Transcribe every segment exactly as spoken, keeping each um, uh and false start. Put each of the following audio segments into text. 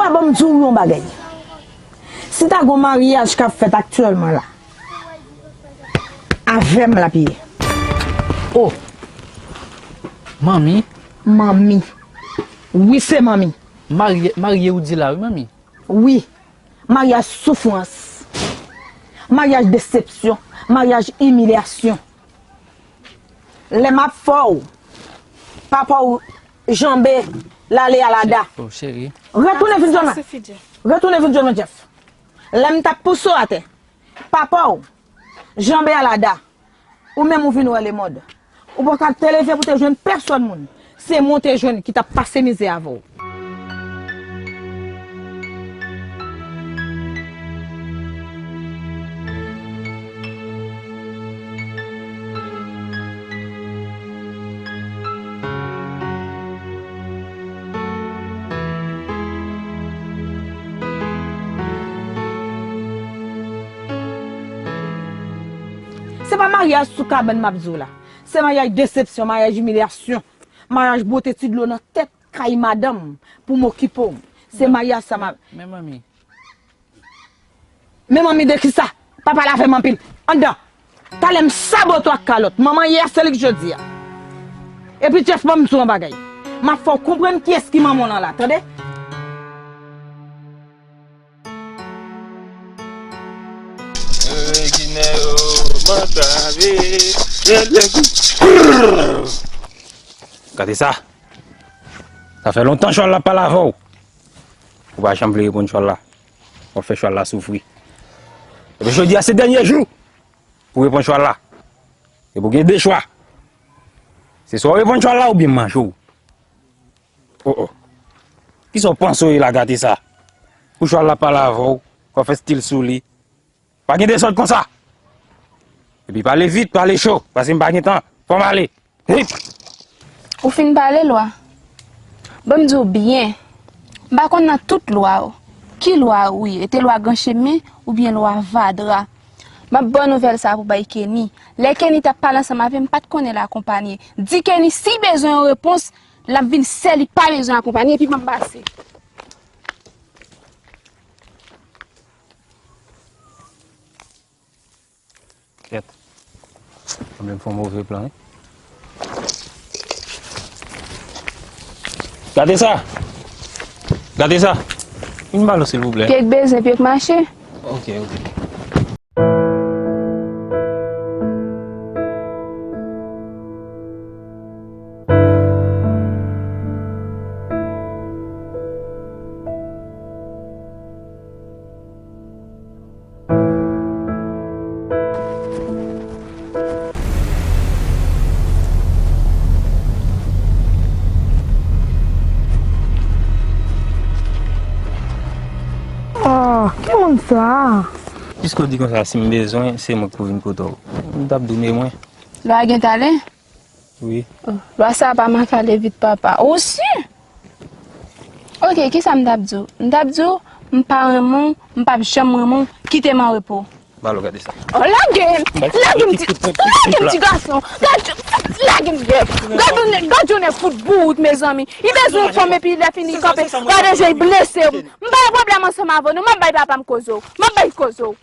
Ban m di w yon bagay. Si ta gon maryaj k ap fèt aktyèlman la, avè m l ap ye. Oh! Manmi? Manmi. Wi, se manmi. Marye, marye ou di la, wi, manmi. Wi. Maryaj soufrans. Maryaj desepsyon. Maryaj imilyasyon. Lè m ap fè w, papa w janbe l ale Alada. Oh, cheri. Retounen vin jwenn mwen. Retounen vin jwenn mwen, Jeff. Lè m t ap pouse w atè, papa w janbe Alada. Ou menm ou vin wè lemonn. Ou poko te leve pou te jwenn pèsòn moun. Se mwen w te jwenn ki t ap pase mizè avè w. Se pa maryaj sou kabann m ap di w la. Se maryaj desepsyon, maryaj imilyasyon, maryaj bwote ti dlo nan tèt kay madanm pou m okipe w. Se maryaj sa m ap. Men manmi. Men manmi de kisa? Pa pale avè m anpil. Anndan. Talè m sabote w ak kalòt. Manman yè a se li k jodi a. Epi Jeff, ban m di w yon bagay. M ap fè w konprann kiyès ki manman w lan la, tande? Gade sa. Sa fè lontan chwal la ap pale avè w. Ou pa janm vle reponn chwal la. W ap fè chwal la soufri. Epi jodi a se dènye jou pou reponn chwal la. Epi w gen de chwa. Se swa w reponn chwal la oubyen m manje w. Oh, oh. Kisa w panse w ye la, gate sa? Pou chwal la pale avè w, fò w fè stil sou li. Pa gen dezòd konsa. Epi pale vit, pale cho, paske m pa gen tan. Fò m ale. Hip! Ou fin pale, Lwa? Ban m di w byen. M pa konn nan tout lwa yo. Ki lwa ou ye? E te lwa Gran Chemen oubyen lwa Vadra? M ap ba w nouvèl sa a pou bay Kenny. Lè Kenny t ap pale ansanm avè m, m pa t konnen l akonpanye. Di Kenny si bezwen yon repons, l ap vin sèl, li pa bezwen akonpanye, epi ban m pase. Kèt. Sanble m fè yon move plan, wi. Gade sa! Gade sa! Vin ba l, silvouplè. Pye k bezwen, pye k mache. Ok, ok. Oh, ki moun sa? Piske w di konsa, si m bezwen, se mwen k pou vin kote w. M t ap di w men mwen. Lwa gen talè? Wi. Oh, lwa sa a pa manke ale vit, papa. Ou si? Ok, kisa m t ap di w? M t ap di w, m pa renmen w, m p ap janm renmen w, kite m an repo. Ba l, gade sa. Oh, lage m! Lage m, ti, lage m, ti gason! Gade, lage m, Jeff! Gade yon nèg, gade yon nèg fout bout, mezanmi. Li bezwen yon fanm epi lè fini kanpe, gade jan li blese m. M pa gen pwoblèm ansanm avè w, non, m ap bay papa m koze w. M ap bay koze w.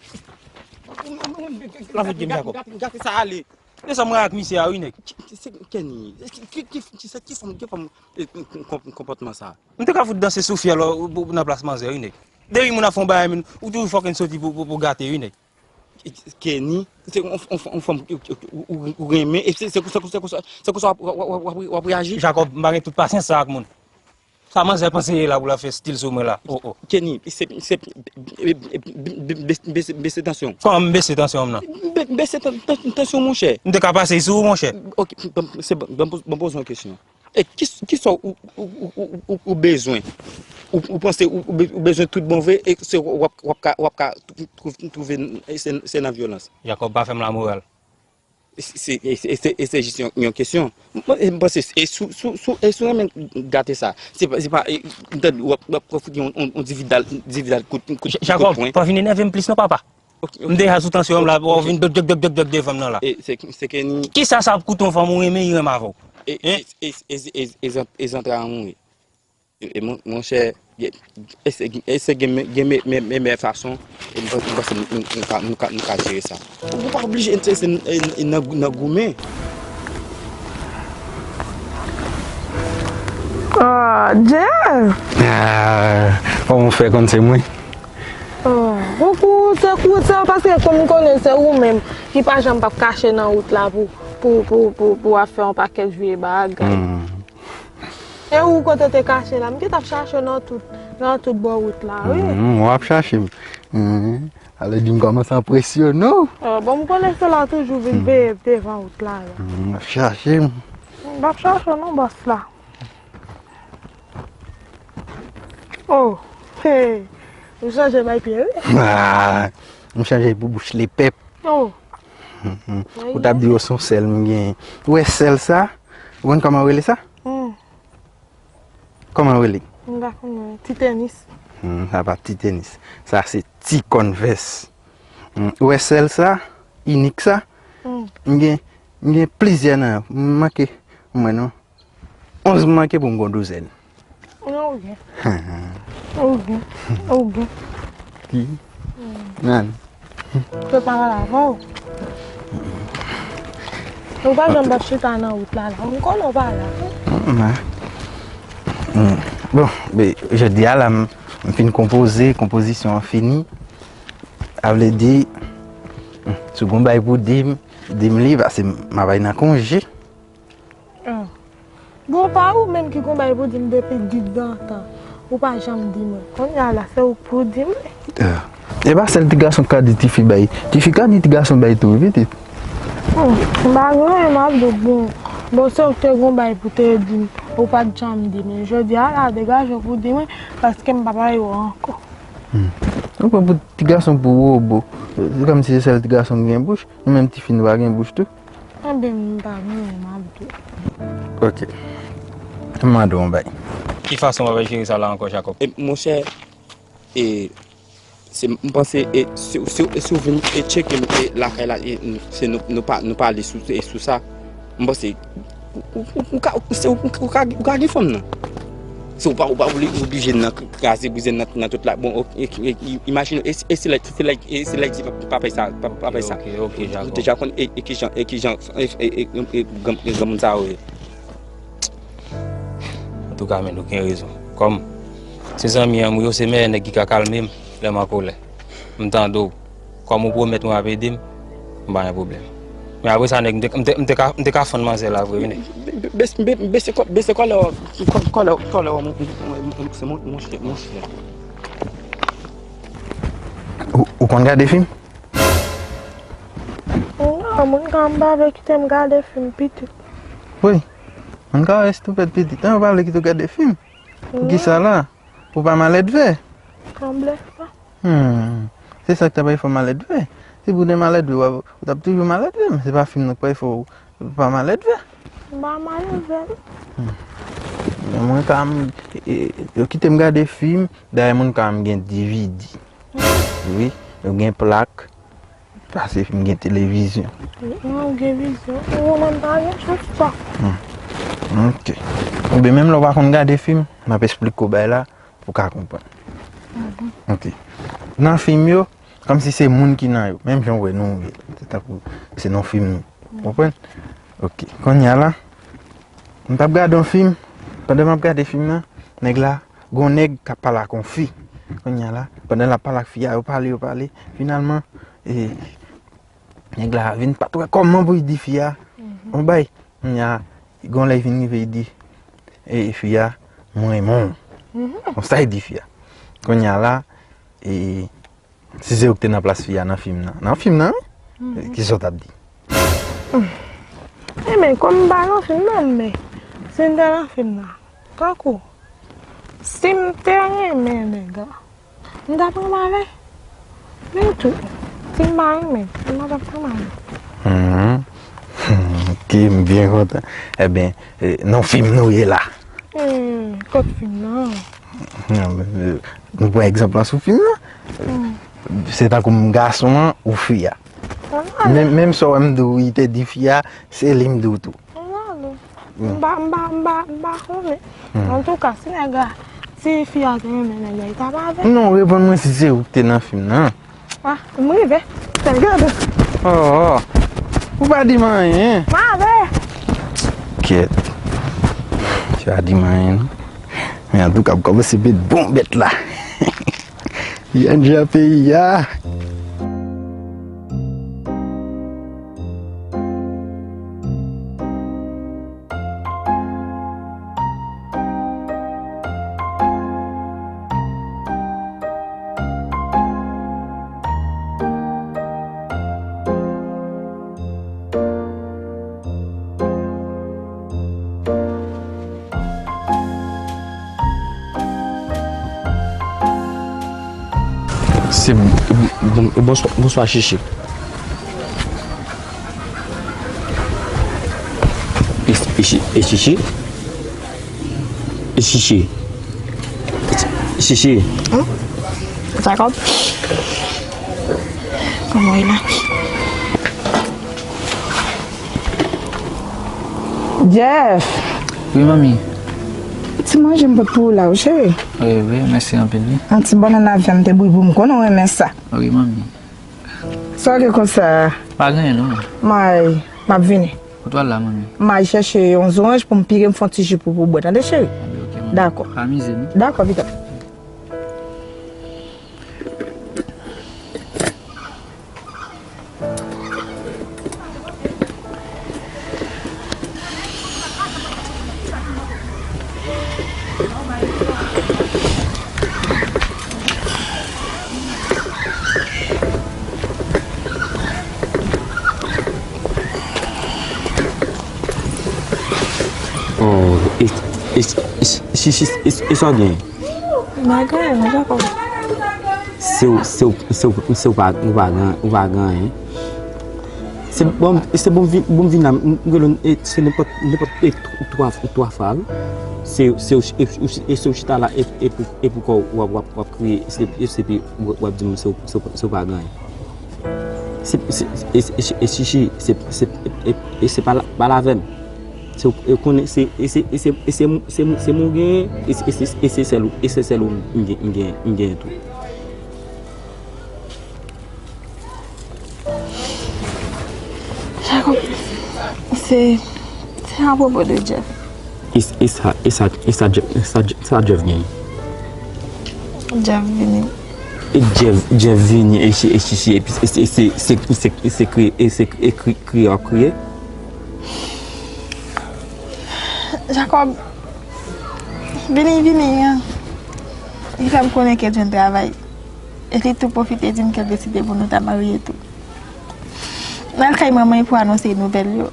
Gate sa ale. Desann mwen ak misye a wi, nèg. Ki, ki, se Kenny? Ki, ki, ki, ki, se ki fanm, ki fanm, e, kon-, kon-, konpòtman sa? M te ka fout danse sou fyèl ou, ou, ou nan plas manzè wi, nèg. Depi moun ap fè yon bagay, men ou toujou fòken soti pou, pou, pou gate wi, nèg. Kenny, se yon, yon, yon fanm ou, ou, ou, ou renmen, e se, se, se, se, se konsa w ap, w ap, w ap, w ap, w ap reyaji? Jacob, m pa gen tout pasyans sa ak moun. Sa manzè panse ye la pou l ap fè stil sou mwen la? Oh, oh. Kenny, se, se, bese, bese, bese tansyon. Kòman m bese tansyon m nan? Be-, bese tan-, tan-, tansyon, monchè. M te ka pase sou ou, monchè. Ok, ban, se, ban, ban, ban poze yon kesyon. E ki, kisa ou, ou, ou bezwen? Ou, ou panse ou, ou be-, ou bezwen tout bon vre, e se w ap, w ap ka, w ap ka twou-, twou-, twouve se, se nan vyolans? Jacob, pa fè m lamoral. Se, e, e, e, e se jis yon, yon kesyon. Mwen, m panse, e sou, sou, sou, e sou renmen gate sa. Se pa, se pa, e, m tande w ap, w ap fout yon, yon, yon dividal, dividal kout, kout, kout pwen. Jacob, pa vin enève m plis non, papa. Ok, ok. M deja sou tansyon m la, w ap vin dòk, dòk, dòk, dòk, dòk devan m nan la. E, se, se Kenny. Kisa sa ap koute yon fanm ou renmen, li renmen avè w? E, e, e, e, e, e, e zant-, e zantray an mouri. E, e mon, monchè, e, e se gen, e se gen, gen me, me, me, meyè fason, e m panse, m panse nou, nou, nou ka, nou ka, nou ka jere sa. Ou pa oblije enterese n, e, e nan, nan goumen. Ah, Jeff! Ah, kòman w fè konn se mwen? Ah, ou kou, se kou sa, paske kòm m konnen se ou menm ki pa janm p ap kache nan wout la pou, pou, pou, pou, pou w ap fè yon pakèt vye bagay. Hmm. E ou kote w te kache la? M gentan ap chache w nan tout, nan tout bò wout la, wi. Hmm, w ap chache m. Hmm. Ale di m kòmanse enpresyone w. Ah, bon, m konnen se la w toujou vin veye devan wout la, la. Hmm, w ap chache m. M p ap chache w non, bòs la. Oh, hey, ou chanje bay pye, wi. Ah, m chanje pou bouch lepèp. Oh. Mhm. Ou t ap di yo se yon sèl m gen. Ou wè sèl sa? Ou konn kòman yo rele sa? Hmm. Kòman yo rele? M pa konnen. Ti tenis. Hmm, sa pa ti tenis. Sa se ti kònvès. Hmm, ou wè sèl sa? Inik sa? Hmm. M gen, m gen plizyè nan yo. M manke, mwen non. Onz manke pou m gon douzèn. Non, ou gen. Ou gen. Ou gen. Ki? Nan. Mwen pa pale avè w. Ou pa janm p ap chita nan wout la, la. M konnen w pa la. Mm, mm. Mm. Bon, men, jodi a la, m, m fin konpoze, konpozisyon an fini. Sa vle di, mm, si w gon bagay pou di m, di m li, paske m ap al nan konje. Ah. Bon, pa ou menm ki gon bagay pou di m depi didantan. Ou pa janm di mwen. Kounye a la, se ou k pou di m li. Ah. E pa sèl ti gason k ka di tifi bay. Tifi ka di ti gason bay tou, wi, pitit. Hmm, m pa gen anyen m ap di w, bon. Bon, se ou k te gon bagay pou te di m. Ou pa t janm di m. Men jodi a la, degaje w pou di mwen, paske m p ap pale w ankò. Hmm. Ou pran pou ti gason pou wobo. Se kòmsi se sèl ti gason ki gen bouch. Nou menm tifi, nou pa gen bouch tou. Anben, m pa gen anyen m ap di w. Ok. M mande w yon bagay. Ki fason w ap jere sa la ankò, Jacob? E, monchè, e, se, m panse, e, si, si, si w vin, e, tcheke m, e, lakay la, e, n, se nou, nou pa, nou pale sou, e, sou sa, m panse, ou, ou, ou ka, se, ou, ou ka, ou ka gen fanm nan. Se ou pa, ou pa oblije nan kraze brize nan, nan tout la. Bon, ok, e, e, e, imajine, e, e se lè, se lè, e se lè di pa, pa fè sa, pa, pa fè sa. Ok, ok, ok, Jacob. Ou deja konn, e, e kijan, e kijan, e, e, e, e, granm-, granmoun sa yo ye. Antouka, men, ou gen rezon. Kòm se zanmi an m ye, se mèyè nèg ki ka kalme m lè m an kòlè. M tande w. Kòm ou pwomèt mwen w ap ede m, m pa gen pwoblèm. Men apre sa, nèg, m te, m te, m te ka, m te ka fann manzè la vre, wi, nèg. Be-, be-, be-, bese kò-, bese kòlè w, kò-, kòlè, kòlè w, mon, mon, mon, mon, monchè, monchè. Ou, ou konn gade fim? Non, moun ka m pa vle kite m gade fim, pitit. Wi, moun ka rete tou fèt pitit. An, yo pa vle kite w gade fim. Poukisa la? Ou pa malèdvè? Sanble sa. Hmm. Se sa k ta pral fè w malèdvè. Si pou w te malèdvè, w ap, ou t ap toujou malèdvè, men se pa fim nan k pral fè w pa malèdvè. M pa malèdvè. Hmm. Men mwen ka m, e, e, yo kite m gade fim, dayè moun ka m gen D V D. Wi, yo gen plak, pase fim, gen televizyon. Non, ou gen vizyon. Ou menm pa gen chans pa. Hmm. Ok. Oubyen menm lè w pa konn gade fim, m ap esplike w bagay la, pou w ka konprann. Mhm. Ok. Nan fim yo, kòmsi se moun ki nan yo. Menm jan w wè nou ye. Se tankou se nan fim nou. Konprann? Ok. Kounye a la, m t ap gade yon fim. Pandan m ap gade fim nan, nèg la, gon nèg k ap pale ak yon fi. Kounye a la, pandan l ap pale ak fi a, yo pale, yo pale. Finalman, e, nèg la vin pa t wè kòman pou l di fi a. Mhm. Yon bay. Kounye a, gon lè l vin rive, li di, e, fi a, "Mwen renmen w." Mhm. Konsa l di fi a. Kounye a la, e, si se ou ki te nan plas fi a nan fim nan. Nan fim nan, wi? Mhm. Kisa w t ap di? Enben, kòm m pa nan fim nan, men si m te nan fim nan, tankou, si m te renmen nèg la, m t ap anmare. Men tou, si m pa renmen, m pa t ap anmare. Hmm. Ok, m byen kontan. Ebyen, e, nan fim nou ye la. Hmm, kot fim nan? Non, men, e, nou pran egzanp lan sou fim nan. Hmm. Se tankou m gason an ou fi a. Menm, menm sa w wè m di w, li te di fi a, se li m di w tou. M pa, m pa, m pa, m pa konnen. Hmm. Antouka, si nèg la Si fi a te renmen nèg la, li t ap avè l. Non, reponn mwen si se ou ki te nan fim nan. Ah, m rive. Fè l gade. Oh, oh. Ou pa di m anyen. M avè. Kèt. Ou pa di m anyen, non. Men antouka, m kòmanse met bon bèt la. Yanja peyi a. Se, bon, bonswa, bonswa, Chichi. E, e, Chi- e Chichi? E Chichi? Chichi? Jacob? Kòman w ye la? Jeff! Wi, manmi. Ti manje m pot pou ou la, wi, cheri. Wi, wi, mèsi anpil, wi. Yon ti bannann avyann te bouyi pou m, konnen w renmen sa. Wi, manmi. Sa w gen konsa? Pa gen anyen, non. May, m ap vini. Kote w al la, manmi? M al chèche yon zoranj pou m pire, m fè yon ti ji pou, pou w bwè, tande, cheri? Anben, ok, manmi. Dakò. Pa amize nou. Dakò, pitit. Oh, e, e, e, e, e sa w gen? M pa gen anyen, Jacob. Se w, se w, se w, se w pa, ou pa gen, ou pa gen anyen. Se bon, se bon vin, bon vin la, m, m rele w, e, se nenpòt, nenpòt, e, twa, twa fwa, wi. Se, se, e, e, e se w chita la, e, e pou, e pou kò w, w ap, w ap, w ap kriye, se, e se pi, w, w ap di m se w, se w, se w pa gen anyen. Se, se, e, e, e, Chichi, se, se, e, e, e se pa la, pa la avè m. Se, e, konnen, se, e se, e se, e se, se, se mwen w genyen, e se, e se, e se sèl ou, e se sèl ou m gen, m gen, m genyen tou. Jacob, se, se apwopo de Jeff. E, e sa, e sa, e sa Jeff, e sa, sa Jeff gen? Jeff vini. E Jeff, Jeff vini, e si, e si, si, epi se, se, se, se, se, se kri-, e se, e kri-, kriye w ap kriye? Jacob, vini, vini an. Li fè m konnen ke l jwenn travay. E li tou pwofite di m ke l deside pou nou ta marye tou. N al kay manman l pou anonse nouvèl yo.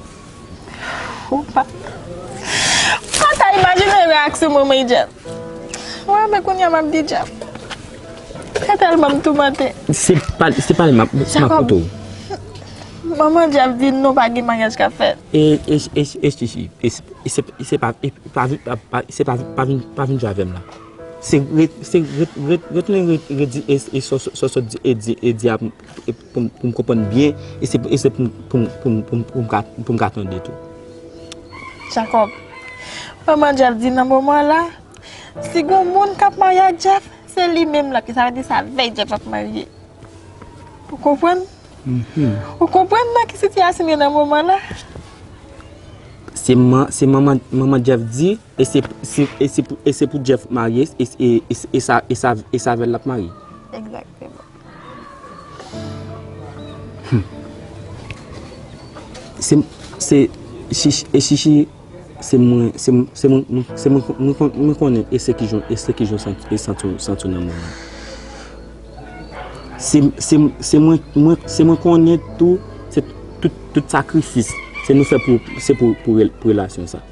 Ou pa, ou pa ta imajine reyaksyon manman Jeff. Mwen, men kounye a m ap di Jeff. Sa tèlman m toumante. Se pa, se pa l m ap, m ap Jacob, koute w. Manman Jeff di nou pa gen maryaj k ap fèt. E, e, e, e, Chichi, e, e se, e se pa, e pa vin, pa, pa, se pa, pa vin, pa vin jwe avè m la. Se ret-, se ret-, ret-, retounen ret-, redi-, e, e sa w sot di, e di, e di a, e pou m, pou m konprann byen, e se, e se pou m, pou m, pou m, pou m, pou m ka, pou m ka tande tou. Jacob, manman Jeff di nan moman la, si gon moun k ap marye ak Jeff, se li menm la, ki sa vle di se avè Jeff ap marye. Ou konprann? Mhm. Ou konprann nan ki sitiyasyon m ye nan moman la? Se man-, se manman, manman Jeff di, e se, se, e se pou, e se pou Jeff marye, e, e, e, e sa, e sa, e sa avè l l ap marye. Egzakteman. Hmm. Se, se, Chichi, e Chichi, se mwen, se, se mwen, se mwen, mwen kon-, mwen konnen e se ki jan, e se ki jan w santi, e santi w, santi w nan moman. Se, se, se mwen, mwen, se mwen konnen tou, se tout, tout sakrifis, se nou fè pou, se pou, pou rel-, pou relasyon sa.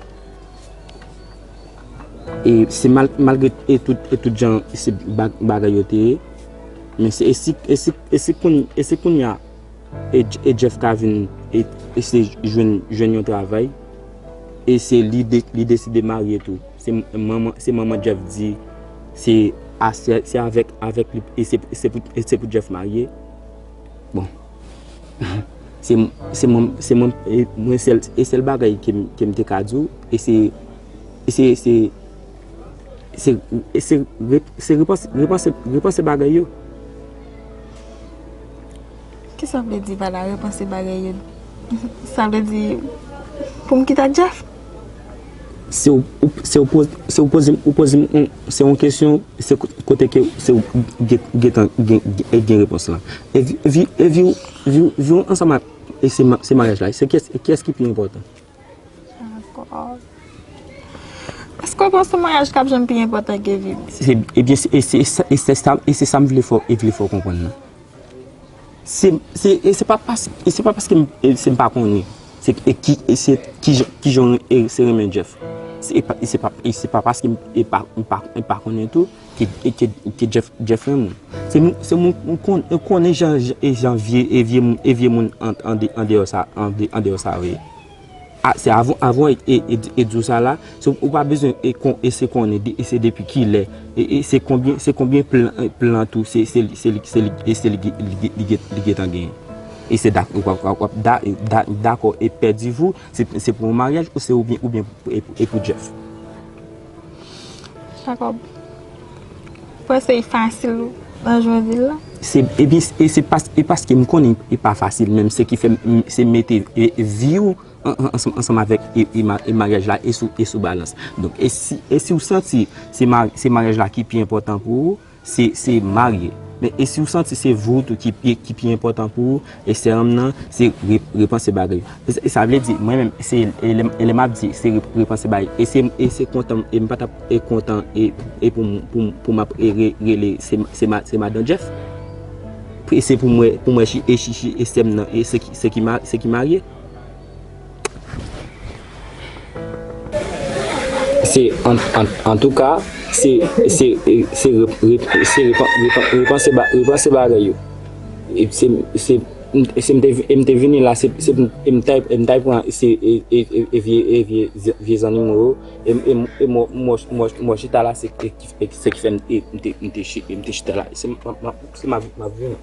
E se mal-, malgre e tout, e tout jan se ba-, bagay yo te ye, men se, e si, e si, e si kounye, e si kounye a, e, e Jeff ka vin, e, e se jwenn, jwenn yon travay, e se li de-, li deside marye tou. Se m-, manman, se manman Jeff di, se a, se, se avèk, avèk li, e se, e se pou, e se pou Jeff marye. Bon. Se, se mwen, se mwen, e mwen sèl, e sèl bagay ke m, ke m te ka di w, e se, e se, se, Se, se, re- se repanse, repanse, repanse bagay yo. Kisa w vle di pa la repanse bagay yo? Sa vle di pou m kite ak Jeff? Se ou, ou- se ou poz- se ou poze m, ou poze m, yon- se yon kesyon, se ko- kote ke se ou gen, gen, gen, gen repons lan. E vi, e vi, e vi, vi, vi ansanm ak, e se, ma- se maryaj la, se kiyès, kiyès ki pi enpòtan? Dakò. Èske w panse maryaj k ap janm pi enpòtan ke vi? Se, ebyen, se, e se, e se, e se sa, e se sa m vle fè, e vle fè w konprann nan. Se, se, e se pa pas- e se pa paske m- e se m pa konnen. Se, e ki, e se ki jan, ki jan e se renmen Jeff. Se, e pa, e se pa, e se pa paske m, e pa, m pa, m pa konnen tou ke, e ke, ke Jeff, Jeff renmen m. Se moun, se moun m kon- m konnen jan, e jan vye, e vye moun, e vye moun an, an de- an deyò sa, an de- an deyò sa vre. A, se avan, avan e, e, e, e di w sa la, se, ou pa bezwen e kon- e se konnen de- e se depi kilè, e, e se konbyen, se konbyen plan, e plan tou, se, se li, se li, se li, e se li, li, li, li, li gentan genyen. E se dak- w ap, w ap, w ap da- da- dakò e pèdi vou, se, se pou yon maryaj ou se oubyen, oubyen e pou, e pou Jeff. Jacob, ou panse li fasil nan jan w di l la? Se, ebyen, e se pas- e paske m konnen e pa fasil menm, se ki fè m- se mete e, vi w an- an- ansanm, ansanm avèk e, e ma- e maryaj la e sou, e sou balans. Donk, e si, e si w santi se ma- se maryaj la ki pi enpòtan pou ou, se, se marye. Men e si w santi se vi w tou ki pi, ki pi enpòtan pou ou, e sèranm nan, se re- repanse bagay. E sa- e sa vle di, mwen menm, se, e lè, e lè m ap di, se re- repanse bagay. E se, e se kontan, e m pa t ap e kontan, e, e pou m- pou m- pou m ap e re- rele, se, se, ma- se madan Jeff. E se pou mwen, pou mwen chi- e chichi, e sè m nan, e se ki, se ki ma- se ki marye. Se, an, an, antouka, se, se, se, re- re- se repan- repan- repanse ba- repanse bagay yo. E se, se, se m te vi- e m te vini la, se, se m, e m t al- e m t al pran, se, e, e, e, e vye, e vye, vye zannimo yo, e, e, e mò, mò, mò, mò chita la, se, e, ki- e, se ki fè m, e, m te, m te chi- e m te chita la. Se, m, m, m, se m ap, m ap vini.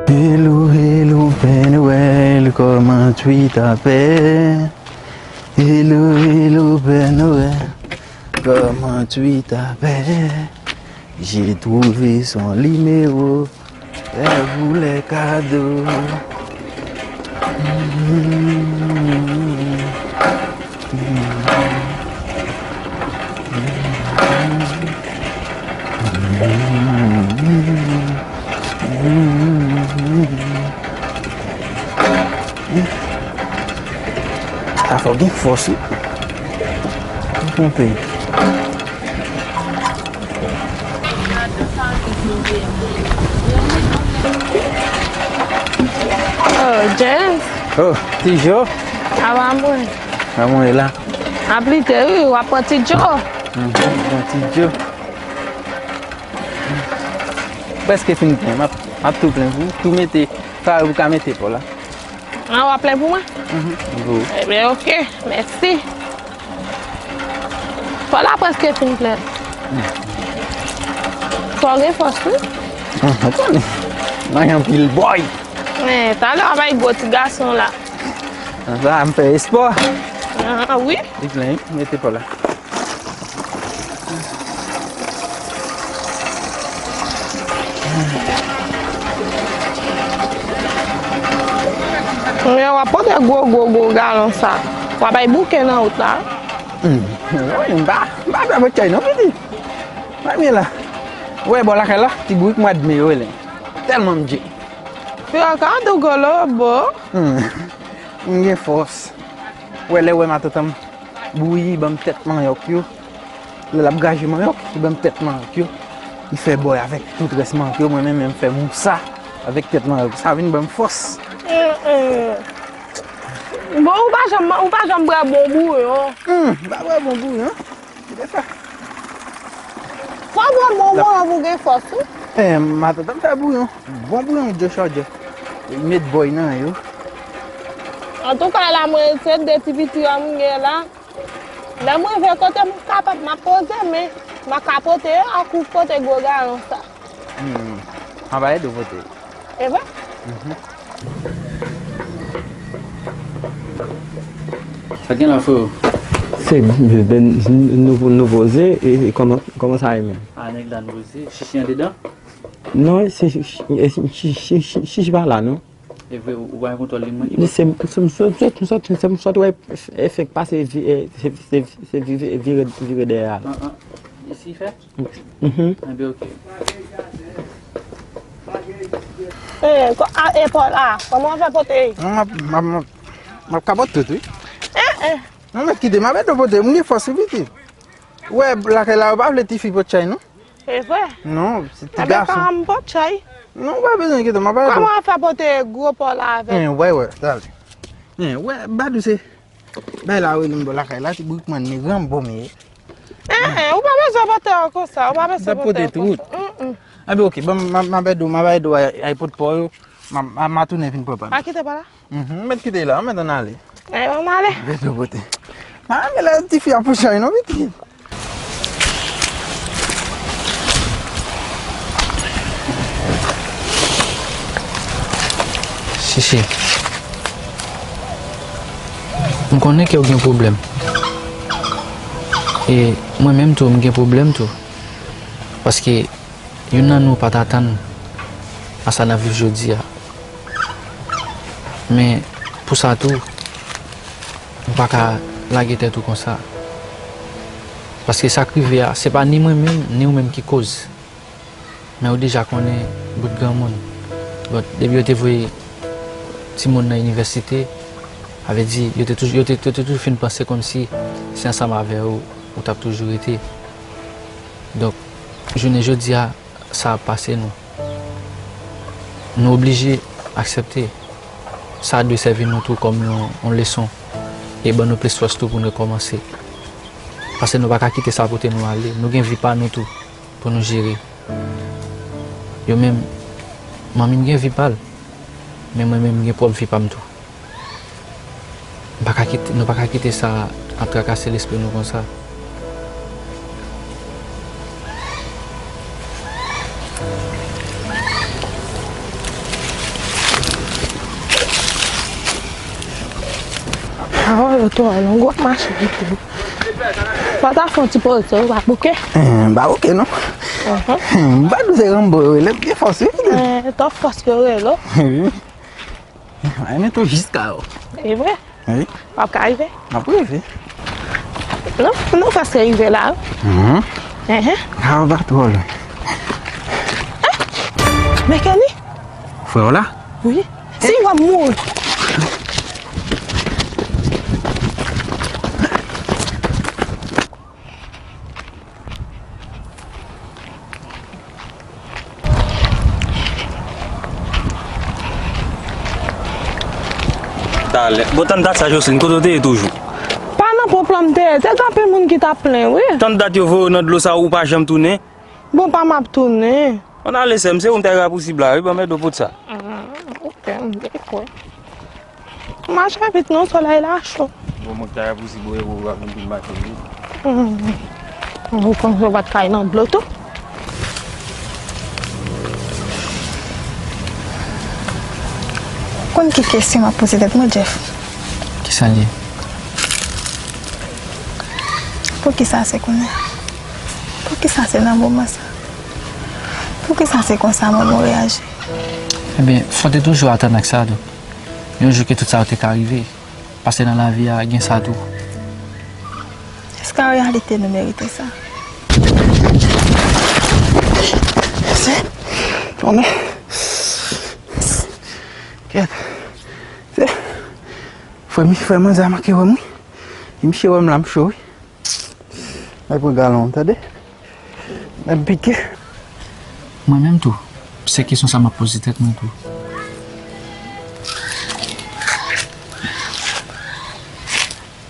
Hello, hello, Père Noël, comment tu t'appelles? Hello, hello, Père Noël, comment tu t'appelles? J'ai trouvé son numéro, c'est pour les cadeaux. Sa fò gen fòs wi. Ou twonpe. Oh, James. Oh, Ti Jo. Awa mwen. Awa mwen la. Aplite wi, w ap pran Ti Jo. Mhm, pran Ti Jo. Prèske fin plen, m ap, m ap tou plen pou tou mete, sa ou ka mete pou la. An, w ap plen pou mwen? Mhm. Ebyen, oke, mèsi. Fò la prèske fin plen. Fò gen fòs wi. An, ou konnen. Mwen gen anpil bòy. Men, talè w ap bay gwo ti gason la. An, sa, m fè espò. An, wi. Li plen, mete pou la. Men w ap pote gwo, gwo, gwo galon sa. W ap bay bouke nan wout la. Hmm. Wi, m pa, m pa fè bòt kay non, piti. Mwen la. Ou wè bò lakay la, ti bourik mwa d me yo rele. Tèlman m dje. Yo ka tou golo bo. Hmm. M gen fòs. Ou wè lè ou wè matant an m bouyi, ban m tèt manyòk yo. Lè l ap graje manyòk, li ban m tèt manyòk yo. Li fè bòy avèk tout rès manyòk yo. Mwen menm, m fè mousa avèk tèt manyòk. Sa vin ban m fòs. Mm, mm. Bon, ou pa janm, ou pa janm bwè bon bouyon. Hmm, m pa bwè bon bouyon. Kite sa. Fò w bwè bon bouyon pou w gen fòs, wi. Eh, matant an m fè bouyon. Bon bouyon, Djo Chòdjè. Met bòy nan yo. Antouka, la, mwen, se de ti piti yo m gen la. Lè mwen rive kote m kapab, m ap poze, men m a ka pote yo ak ou pote gwo galon sa. Hmm. Mwen pa ede w pote. E vre? Mhm. Sa gen la, freo? Se nou, nou poze, e, e kòman, kòman sa ye menm? A, nèg la n poze. Chichi andedan? Non, se, se, se, se, se, se, se pa la, non. E vre, ou, ou pa gen kontwòl li, mwen. Li se, se, se, se, se, se, se, wè, e fèk pase vi-, e, se, se, se vire, vire, vire dèyè a la. An, an. Isi fè? Mhm. Enben, oke. E, ko-, a, e Paul, a, kòman w fè pote? M ap, m ap, m ap, m ap kapot tout, wi. E, e. Non, mèt kite, m ap ede w pote, m gen fòs, wi, pitit. Ou wè, lakay la, yo pa vle tifi pot chay, non. E vre? Non, se ti gason. Enben, kòman m pot chay? Non, ou pa bezwen kite, m ap ede w. Kòman w fè pote gwo Paul la avèk? Hen, wè, wè, talè. Hen, wè, Badou se. Bay la, wi, li m bò lakay la, ti boukman, men gran bon, men. Hen, hen, ou pa bezwen pote yo konsa, ou pa bezwen pote yo konsa. Mm, mm. Enben, oke, bon, m a, m a bay do, m a bay do, ay, ay pot pa w yo, m a, m a, m a tounen vin pran pa m. Pa kite pa la? Mhm, mèt kite la, mèt ann ale. Ay, ann ale. Mèt do pote. M a renmen lè tifi ap pou chay, non, pitit. Chichi, m konnen ke w gen pwoblèm. E mwen menm tou, m gen pwoblèm tou. Paske youn nan nou pa t atann a sa n ap viv jodi a. Men, pou sa tou, ou pa ka lage tèt ou konsa. Paske sa k rive a, se pa ni mwen menm, ni ou menm ki koz. Men ou deja konnen bout granmoun. Bon, depi yo te voye timoun nan inivèsite, sa vle di, yo te toujou, yo te, yo te toujou fin panse kòmsi se ansanm avè yo ou t ap toujou rete. Donk, jounen jodi a, sa ap pase nou. Nou oblije aksepte. Sa dwe sèvi nou tou kòm yon, yon leson e ban nou plis fòs tou pou nou rekòmanse. Paske nou pa ka kite sa pote nou ale. Nou gen vi pa nou tou pou nou jere. Yo menm, manmi m gen vi pa l, men mwen menm, m gen pwòp vi pa m tou. M pa ka kite, nou pa ka kite sa ap trakase lespri nou konsa. Pawòl yo twò long, w ap mache vit wi. Fò w ta fè yon ti poze, w pa bouke? Eh, m pa bouke non. Mhm. M pa di w se Ranbo yo rele, m gen fòs wi. Eh, twòp fòs yo rele w. Wi. Ay, men tou jiska yo. E vre? Wi. W ap ka rive? M ap rive. Nou, nou prèske rive la wi. Mhm. Ehe. A, w pa twò lwen. Men Kenny? Frè w la? Wi. Si w ap mouri. Talè. Bon, tann dat sa, Jocelyn, kote w te ye toujou? Pa nan pwòp lan m te ye. Te gen anpil moun ki t ap plenyen, wi. Tann dat yo voye w nan dlo sa, ou pa janm tounen? Bon, pa m ap tounen. Ann ale, sè m, se ou m ta rapousib la, wi, ban m ede w pot sa. Ah, ok, m te kwè. Mache vit non, solèy la cho. Bon, mwen ta rapousib, ou wè, ou va vin vin mache vit. Hmm. Ou panse w pa t ka al nan dlo tou? Konn ki kesyon m ap poze tèt mwen, Jeff? Kisa l ye? Poukisa se kounye a? Poukisa se nan moman sa? Poukisa se konsa manman w reyaji? Ebyen, fò w te toujou atann ak sa tou. Yon jou ke tout sa yo te ka rive. Paske nan lavi a, gen sa tou. Èske an reyalite nou merite sa? Se, konnen. Kèt. Se, frè mi, frè manzè a manke wè m wi. Misye wè m la, m cho wi. Al pran galon, tande? Al pike. Mwen menm tou, se kesyon sa m ap poze tèt mwen tou.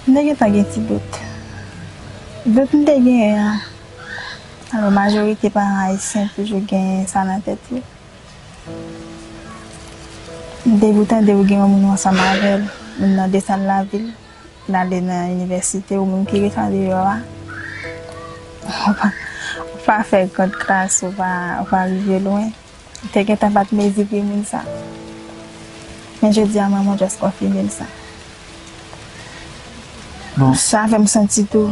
M te gentan gen ti dout. Dout m te genyen an, alò majorite paran ayisyen toujou genyen sa nan tèt yo. M te vin tande ou gen yon moun ansanm avè l. Moun nan desann lavil, l ale nan inivèsite, ou menm ki ret andeyò a, ou pa, ou pa fè grann klas, ou pa, ou pa rive lwen. Te gentan pa t mezire moun sa. Men jodi a, manman just konfime m sa. Bon. Sa fè m santi tou,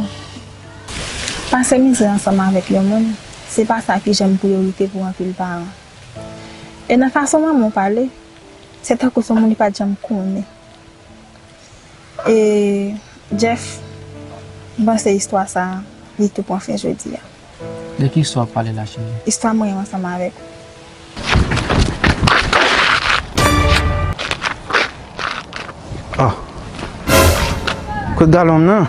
pase mizè ansanm avèk yon moun, se pa sa ki janm priyorite pou anpil paran. E nan fason manman w pale, se tankou se yon moun li pa t janm konnen. E Jeff, m panse istwa sa a, li tou pran fen jodi a. De ki istwa w ap pale la, cheri? Istwa mwen menm ansanm avèk ou. Oh. Kot galon m nan?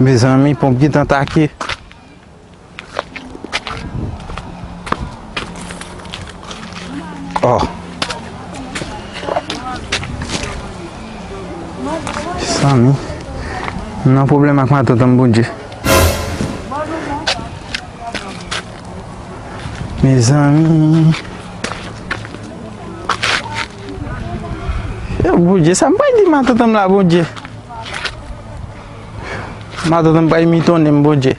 Mezanmi, ponp gentan take. Oh. Mezanmi. M nan pwoblèm ak matant an m, Bondye. Mezanmi. Yo, Bondye, sa m pral di matant an m la, Bondye. Matant an m pral mitonnen m, Bondye.